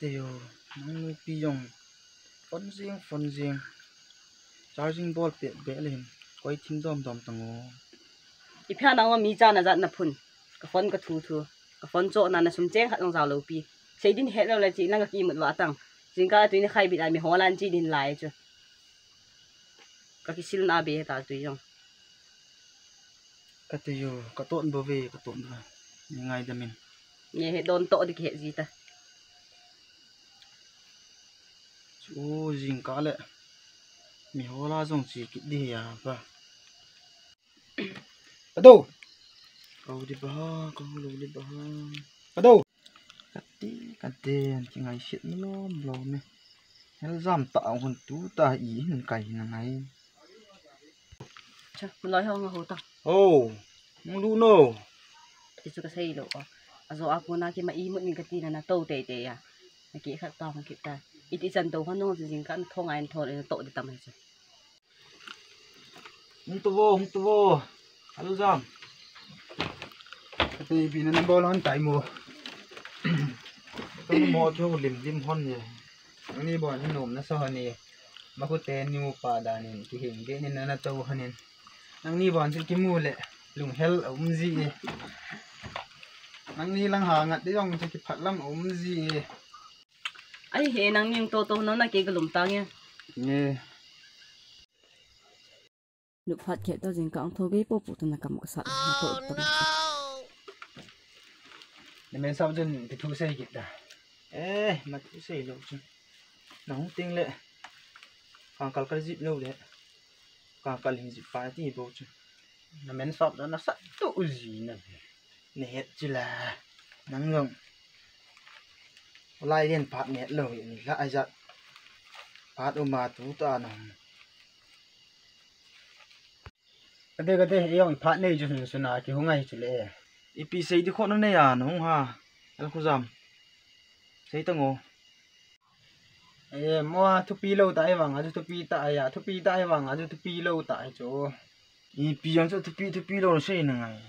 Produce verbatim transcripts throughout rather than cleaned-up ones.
Yo, nang nupi jong phone jing, phone jing. Charging bol peh peh le hin koi thim dom dom tang o. Ipi ham nang mi cha na jat na phun. Ka phone ka thu thu. Ka phone cho na na sum cheng khat jong jao lou pi. Sei din het lou le chi nang ka ki mut va tang. Jingkah tuni khai bit a mi holan chi din lai chu. Ka kisil na be ta tui jong. Ka ti yo, ka ton bo ve, ka ton bo. Ni ngai da min. Ni he don to di ke ji ta. Chu jingkah le. Mi hola jong chi kit di ya ba. Ka do. Ka ho di ba, ka ho lo di ba. Ka do. Ka ti, ka ti, ki ngai sit mi lom lom e. Hel jam ta a hun tu ta i hin kai hin ngai. Cha, maloi ho nga ho ta. Oh, mong lu no. Ti chu ka sei lo. A jo a ko na ki ma i mut ni ka ti na na to te te ya. Na ki khat ta ma ki ta. I ti chan to ho no jing kan thong ai thon to di tam hai chu. Hung tu vo, hung tu vo. Alu jam. Ate ipi na nabol hon tai mo. Tung mo chu lim lim hon ye. Nangni bon nom na so ni. Ma khu te ni mu pa da nin ki hing ge ni na na to hanin. Nangni bon chu ki mu le. Lung hel um ji e. Nangni lang ha ngat de jong chu ki phat lam um ji e. Ai he nangni to to no na ke ga lum ta nge. Nge. Luphat khe to jingkah ang tho gei po pu tu na kam ka sat na to tam. Na men sap jun ti thu sei kit da. Eh, ma thu sei lo chu. Nang ting le. Kang kal kal jip lo le. Kang kal hin jip pa ti bo chu. Na men sap da na sat tu u ji na. Ne het chi la. Nang jong. Lai len phat ne lo ni la ai jat. Phat u ma tu ta na. Kade kade, ei jong phat nei chu sun sun a ki hung ai chu le. Ipi sei di khon nei a na hung ha. Al khu jam. Sei ta ngo. E, mo a thupi lo ta ai vang a chu thupi ta ai a, thupi ta ai vang a chu thupi lo ta ai chu. Ipi jang chu thupi thupi lo sei na ngai.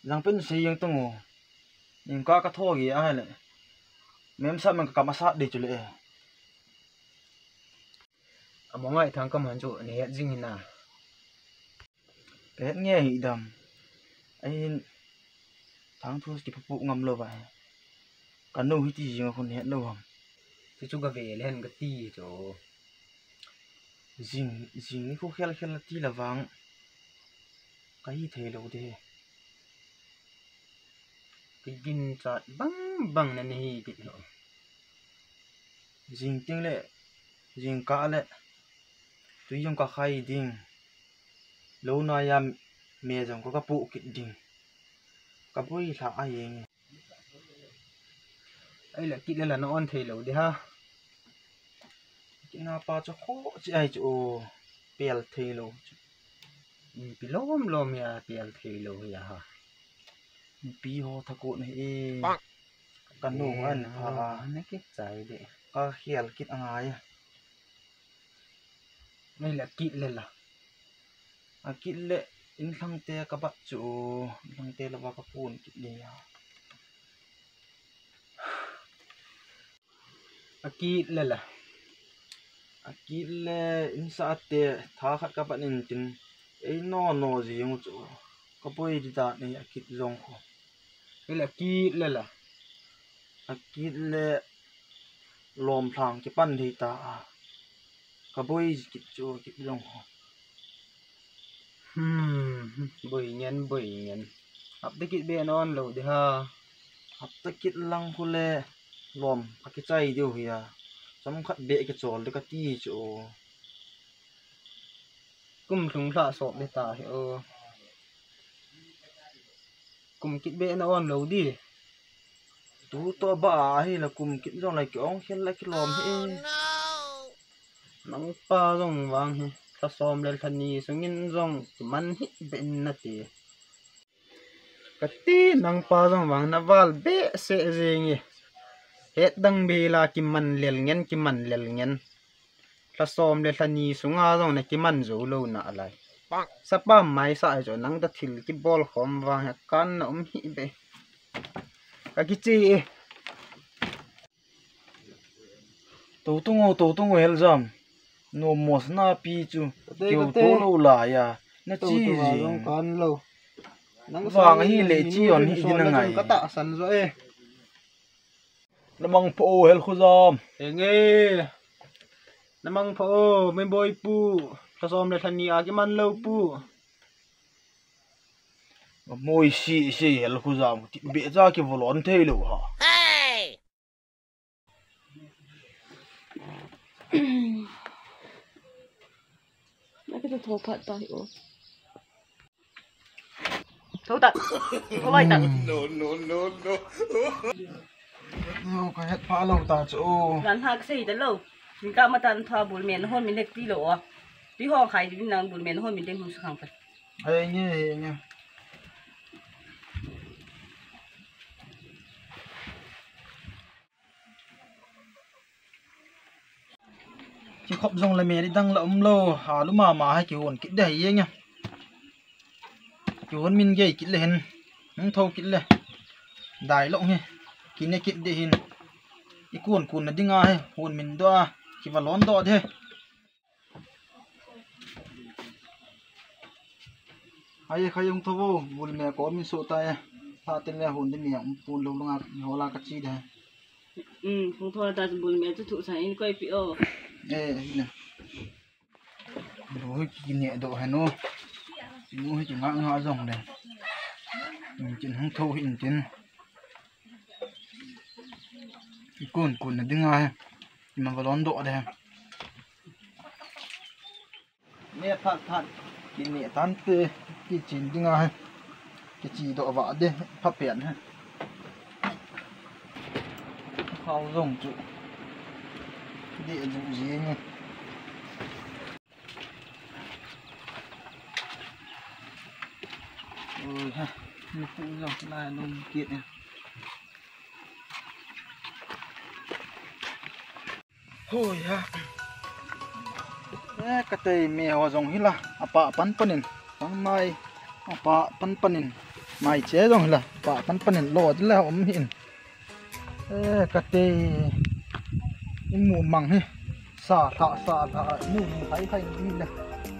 Jang pen sei jang ta ngo. Ning ka ka tho gi a le. Mem sa man ka kam a sat de chu le. A mo ngai thang kam han chu ni het jing hina. Ka het nge hi dam. Ahin thang thu ki phu phu ngam lo ba. Ka nu hi ti jing a khun het lo ham. Chu chu ka ve le hen ka ti chu. Jing, jing ni khu khel khel ti la vang. Ka hi thei lo de. Ki gin chat bang bang na ni hi ti lo. Jing ting le, jing kah le, tui jong ka khai ding. Lo na ya me jong ka, ka pu kit ding. Ka boi hla a yeng. Ai la kit le la na on thei lo di ha. Kit na pa chu kho chi ai chu o. Pel thei lo chu. Pi lom lom ya pel thei lo ya ha. Pi ho tha ko na e. Ka nu an pha a. Na kit chai de. Ka khial kit a ngai. Ngai la kit le la. A kit le in thlang te ka bat chu. In thlang te la va ka pun kit le ya. A kit le la. A kit le in sa te tha khat ka bat in tin. Ei no no ji ngu chu. Ka poi di ta ni a kit jong kho. Ei la kit le la. A kit le lom thlang ki pan thei ta a. Ka boi kit chu kit jong ho. Hmm, boi ngen, boi ngen. Hapta kit be non lo di ha. Hapta kit lang khu le lom ka kichai diu hi a. Chom khat be kichol di ka ti chu. Kum lhung lha sop di ta hi o. Kum kit be na on lo di. Tu to ba a hi la kum kit jong la ki ong khel la ki lom hi. Nang pa jong vang hi. Thla som le thla ni sungin jong man hi ben na ti. Ka ti nang pa jong vang na val be se jing e. Het dang be la ki man lel ngen ki man lel ngen. Thla som le thla ni sunga jong na ki man zo lo na lai. Sapa mai sa ai jo nang ta thil ki bol khom vang he kan na um hi be. Ka ki chi e. Tou tung o, tou tung o, Heljam. Nom mosna pi chu. Kate, kate. Keu to lo la ya. Na chi jing. Kan lo. Nang vang hi le chi on hi din ngai. Ka tahsan jo e. Na mang pho o, Helkhojam. Enge. Na mang pho o, Meboi pu. Ka som le thani a kiman lo pu. Moi si si, Helkhojam. Be cha ki volon thei lo ha. Na kita tho phat ta hi o. Tho ta. Tho lai ta. No, no, no, no. No, ka het pha lo ta chu. Ran hak sei ta lo. Min ka ma tan tha bul men hon min lek ti lo o. Ti hong khai din nang bul men hon min lek hung sa khang pa. Ai nge, ai nge. Kikhop jong le mel dang la um lo, ha lu mama ha kihon kit de hi nge. Kihon min gei kit le hin, hung tho kit le. Dai lo hi, kine kit de hin. I kun kun na dinga hi, hon min do a, kiva lon do de. Ai, khai jong tho vo, bul me ko min so ta e. Pha tin le hon de mi ang pun lo langa, mi hola ka chi de. Um, hung tho ta bul me chu thu sa in koi pi o. Eh, hi le. Lo hi ki ne do he no. Nu hi ki nga nga jong le. Min kin hung tho hin tin. Kun kun na dinga he. Ima valon do de he. Ne phat phat kine tante kichin dinga he. Kichi do va de pha pen he. Khao jong chu. De ju jing. Oi ha. Ni pu jong na num kit he. Hoi ha. Eh, ka tei me ho jong hi la, apa pan panin, pang mai, apa pan panin, mai che jong hi la, apa pan panin, lo di la um hin. Eh, ka tei, i mu mang hi, sa tha, sa tha, mu mu hai hai ni le,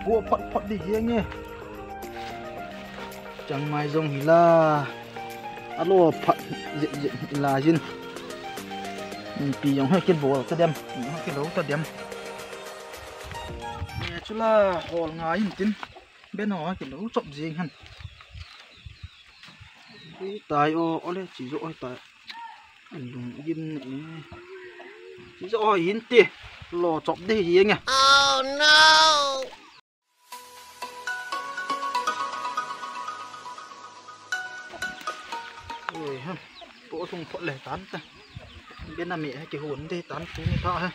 ko phot phot di jeng e. Chang mai jong hi la. Alo phat je je la jin. Pi jong ha kibol ta dem. Pi jong ha kilo ta dem. Ne chu la hol nga in tin. Bena ha kilo chop jing han. Ui tai o, ole chi jo oi tai. An lung gin ne. Chi jo oi in ti. Lo chop de hi nge. Oh no. Oi ha, po thung phot le tan ta. Bena me ha kihon de tan tu ni ta ha.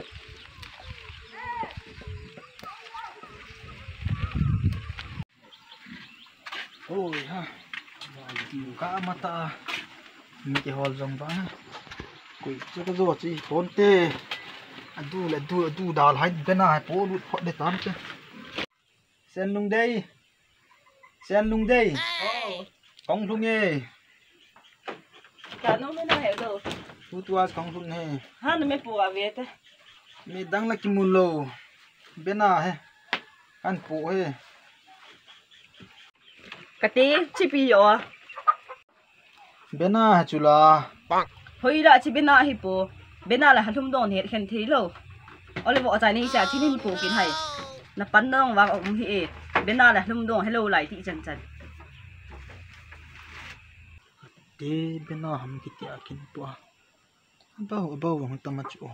Oi ha. Ka ma ta. Mi kihol jong ba. Kui chu ka jo chi pon te. Adu le du, adu dal hai bena hai po lut phot de tan te. Sen Lungdei. Sen Lungdei. Oh. Kong Lung e. Ka nung na he do. Who was Kong Lung he? Ha, na me pu a ve te. Mi dang la kimu lo. Bena he. Kan pu he. Ka ti, chi pi yo. Bena ha chu la. Hoi la chi bena hi po. Bena la ha lhum don het khen thei lo. Ole vo chai nei cha chi nin po kin hai. Na pan nong vang um hi e. Bena la lhum don hello lai ti chan chan. Te bena ham kiti a kin po. Bau bau vang tama chu.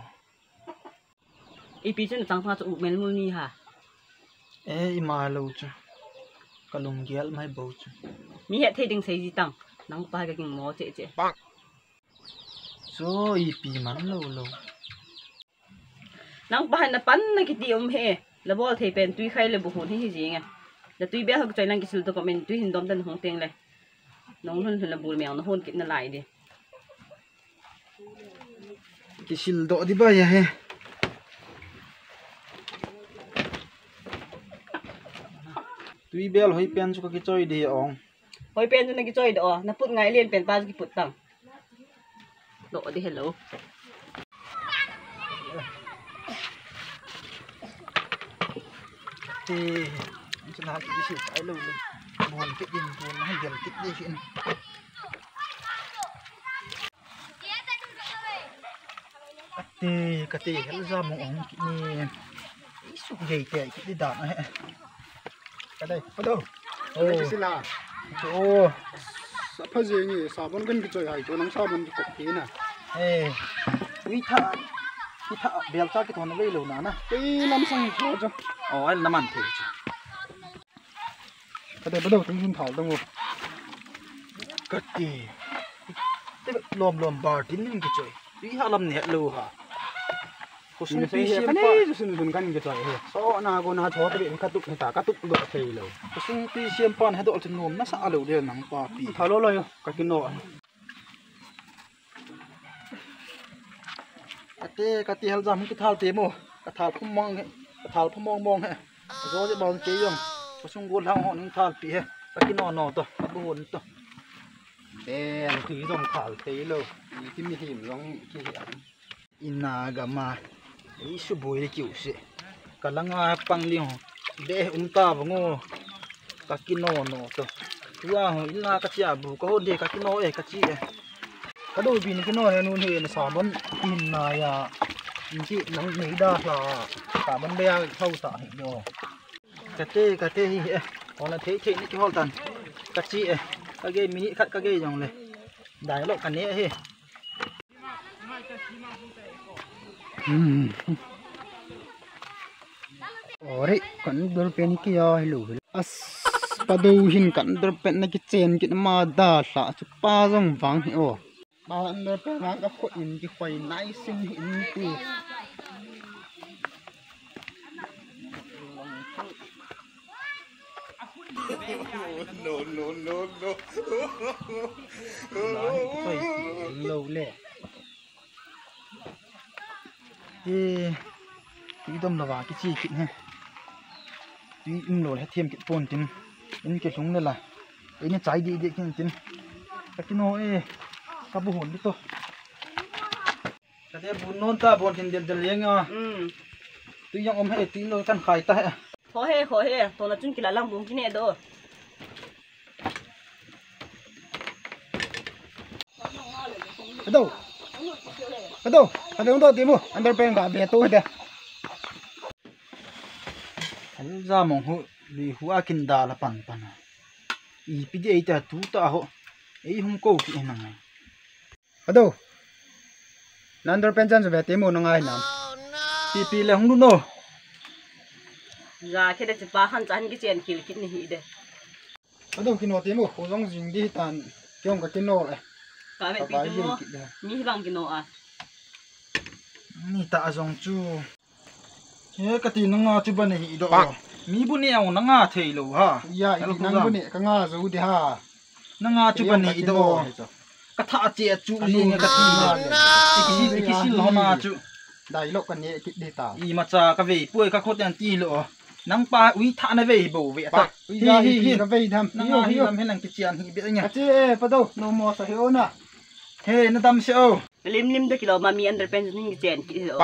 Ipi chu na chang pha chu u mel mul ni ha. E, ima lo chu. Ka lunggel mai bo chu. Mi het thei ding sei ji tang. Nang pa ka king mo che che. Chu ipi man lo lo. Nang pa na pan na kiti um he. La bol thei pen tui khai le bu hun hi hi jing e. La tui bel ho choi nang kisil to comment tui hin dom tan hung teng le. Nong lhun lhun la bul meng na hon kit na lai di. Kisil doh di ba ya he. Tui bel hoi pen chu ka kichoi di ong. Hoi pen chu na kichoi doh, na put ngai lien pen pa chu kiput tang. Doh di hello. Eh, chuna kiti si chai lou le. Bon kit din, bon han gel kit di si. Kati, kati, hel ja mong ong kit ni. Isuk gei te kit di dan he. Kadai, padou. Oh. Sila. Oh. Sa pha je ni, sabon kan kichoi hai, to nang sabon kikop kina. Eh. Ui tha. Ui tha, bel cha kithon vei lou na na. Ei, lam sang tho jo. Oh, ai na man thei chu. Kati, padou, tung sun thal dong o. Kati. Te lom lom bar tin ning kichoi. Ui ha lam ne lou ha. Khosung tui siam pa. Kani ju sun sun kan kichoi he. So na ko na cho te ka tup ta, ka tup do thei lou. Khosung tui siam pa he do chu nom nasa lou le nang papi. Thalo lo yo, ka kino. Kati, kati hel jam kithal te mo. Ka thal phum mong he. Ka thal phum mong mong he. Zo je bang ke yong. Khosung gol hang ho ning thal pi he. Ka kino no to. Ka bu hon to. Te, tui jong thal te lou. Iti mihem jong kihe. Ina gama, ei suboi le kiu se. Ka langa pang ling ho. Be um ta bang o. Ka kino no to. Tua ho, ila ka chia bu, ka hon de ka kino e, ka chi e. Ka do bin kino he nun he na sabon. Ina ya. Inchi nang nei da la. Sabon be ya thau ta he do. Kate, kate hi e. Ona thei thei ni kihol tan. Ka chi e. Ka ge minute khat ka ge jong le. Dai lo ka ne he. Hmm. Ore, kan dor pen ki ya hello. As, padou hin kan dor pen na kichen kit ma da la chu pa jong vang hi o. Pa kan dor pen ma ka khut in kikhoi nai sin hin ti. No, no, no, no. Lo le. E, tui dom lou va kichi kit he. Tui um lou le thiam kit pon tin. In kilhung le la. Ini chai di di kin tin. Ka kino e. Ka bu hon di to. Kate bu non ta bon tin del del yang a. Hmm. Tui jong um he, tui lo kan khai ta he. Ho he, ho he, to na chun kila lang bung kine do. Hello. Hello. Hello, do di mo. Under pen ga be to de. Hel ja mong hu, lui hu a kin da la pan pan. Ipi di ei ta tu ta ho. Ei hung ko ki nang. Ado. Nan dor pen chan chu ve te mo na ngai nam. Pi pi le hung lut no. Ja khe de chi pa khan chan kichen kil kit ni hi de. Ado kino te mo ko jong jing di tan. Kiong ka kino le. Ka ve pi te mo. Ni hi bang kino a. Ni ta jong chu. He, kati nanga chu bane hi do. Mi bu ne au nanga thei lou ha. Ya, i nang bu ne ka nga zo de ha. Nanga chu bane hi do. Ka tha che chu li nge kati. I kisi, i kisi lo na chu. Dai lo ka ne kit de ta. I ma cha ka vei poi ka khot an ti lo. Nang pa ui tha na vei bo ve ta. Ui ya hi ka vei dam. Nanga hi lam he nang kichian hi be nge. Ka che pa do no mo sa he o na. He na dam se o. Lim lim de kilo ma mi underpants ning chen ki lo.